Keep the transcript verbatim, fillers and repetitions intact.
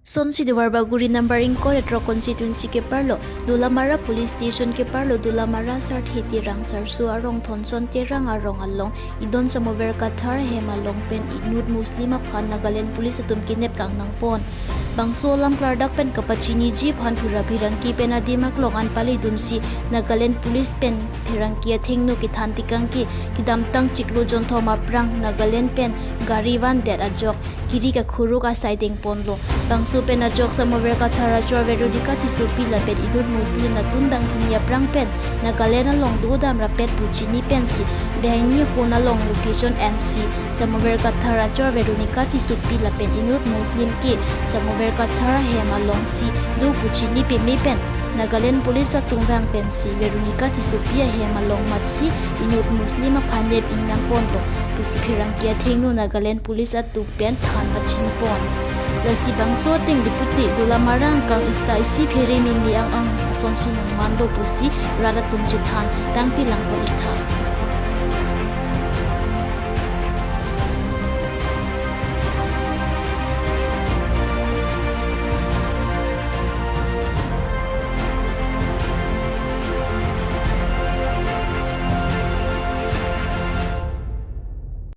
Sonsi Duarbagori number ingkoi ra throk constituency keparlo Dolamara police station keparlo Dolamara Sarthe Terang Sarso arong Thonson Terang arong along idon Samover Kathar ahem along pen inut Muslim aphan Nagaland police atum kidnap kangnang pon. Bangso alam klardak pen kapachiniji aphan phura pherangke pen adim aklong an palidunsi Nagaland police pen pherangke athengno kethan tekang ke kedamtang chiklo jonthom aphrang Nagaland pen gari vandet ajok kiri kakhuruk asai dengponlo. Bangso pen ajok Samover Kathar achor Veronica Tissopi lapen inut Muslim atum banghini aphrang pen Nagaland along dodam rapet pu chini pensi banghini phone along location ensi Samover Kathar achor Veronica Tissopi lapen inut Muslim ke Samover Kathar ahem alongsi do pu chini peme pen Nagaland police atum vang pensi Veronica Tissopi ahem along matsi inut Muslim aphan nep ingnang ponlo pusi pherangke athengno Nagaland police atum pen than pachini pon. Lasi bangso ateng deputy Dolamara angkang ita isi phere mimi ang ang asonsi nangmanlo pusi rat atum chethan tangte langpon ik tha.